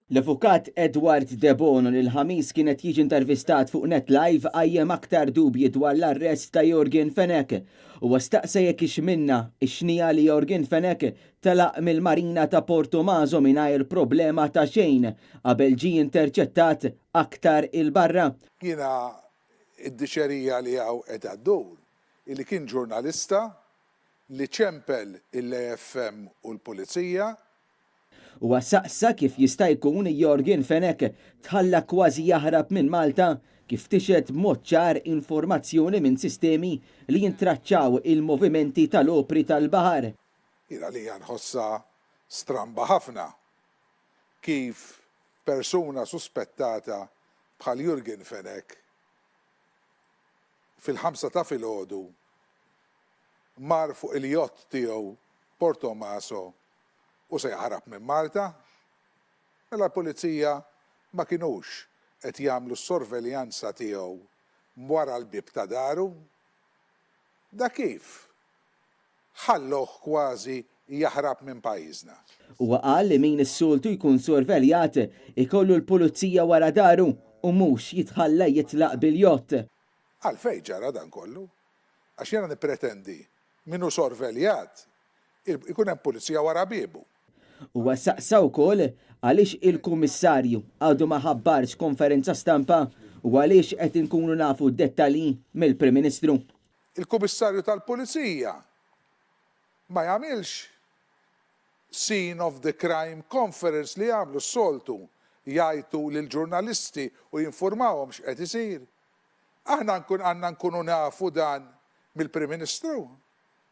L-Avukat Edward Debono li l-Ħamis kien qed jiġi intervistat fuq Net Live qajjem aktar dubji dwar l-arrest ta' Yorgen Fenech. Huwa staqsa jekk hix minnha x-xniegħa li Yorgen Fenech telaq mill-marina ta' Portomaso mingħajr problema ta' xejn qabel ġie interċettat aktar 'il barra. Jiena d-diċerija li hawn qiegħda ddur illi kien ġurnalista li ċempel il-AFM u l-Pulizija. Huwa saqsa kif jista' jkun Yorgen Fenech tħalla kważi jaħrab minn Malta kif tixhed b'mod ċar informazzjoni minn sistemi li jintraċċaw il-movimenti tal-opri tal-baħar. Jien għalija nħossha stramba ħafna kif persuna suspettata bħal Yorgen Fenech fil-ħamsa ta' filgħodu mar fuq il-yacht tiegħu Portomaso u se jaħrab minn Malta? Mela l-Pulizija ma kinux qed jagħmlu s-sorveljanza tiegħu wara l-bieb ta' daru? Da kif ħallowh kważi jaħrab minn pajjiżna? Huwa qal li min is-soltu jkun sorveljat ikollu l-Pulizija wara daru u mhux jitħalla jitlaq bil-yacht. Għalfejn ġara dan kollu? Għax jiena nippretendi min hu sorveljat ikun hemm pulizija wara biebu. Huwa saqsa wkoll għaliex il-Kummissarju għadu ma ħabbarx konferenza stampa u għaliex qed inkunu nafu d-dettalji mill-Prim Ministru. Il-Kummissarju tal-Pulizija ma jagħmilx scene of the crime conference li jagħmlu s-soltu, jgħajtu lill-ġurnalisti u jinfurmawhom x'qed isir. Aħna nkun għandna nkunu nafu dan mill-Prim Ministru.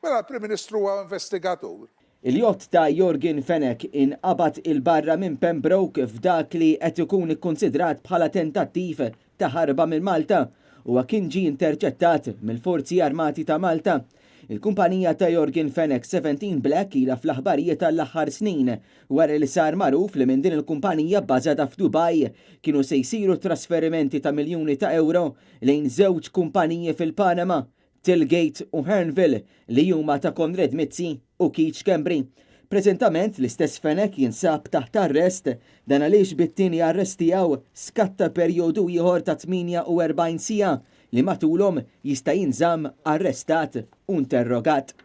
Mela l-Prim Ministru huwa investigatur. Il-jott ta' Yorgen Fenech inqabad 'il barra minn Pembroke f'dak li qed ikun ikkunsidrat bħala tentattiv ta' ħarba minn Malta. Huwa kien ġie interċettat mill-Forzi Armati ta' Malta. Il-kumpanija ta' Yorgen Fenech 17 Black ilha fl-aħbarijiet għall-aħħar snin wara li sar magħruf li minn din il-kumpanija bbażata f'Dubai kienu se jsiru trasferimenti ta' miljuni ta' ewro lejn żewġ kumpaniji fil-Panama Tilgate u Hearnville li huma ta' Konrad Mizzi u Keith Schembri. Preżentament l-istess Fenech jinsab taħt arrest, dan għaliex bit-tieni arrest tiegħu skatta perjodu ieħor ta' 48 siegħa li matulhom jista' jinżamm arrestat u interrogat.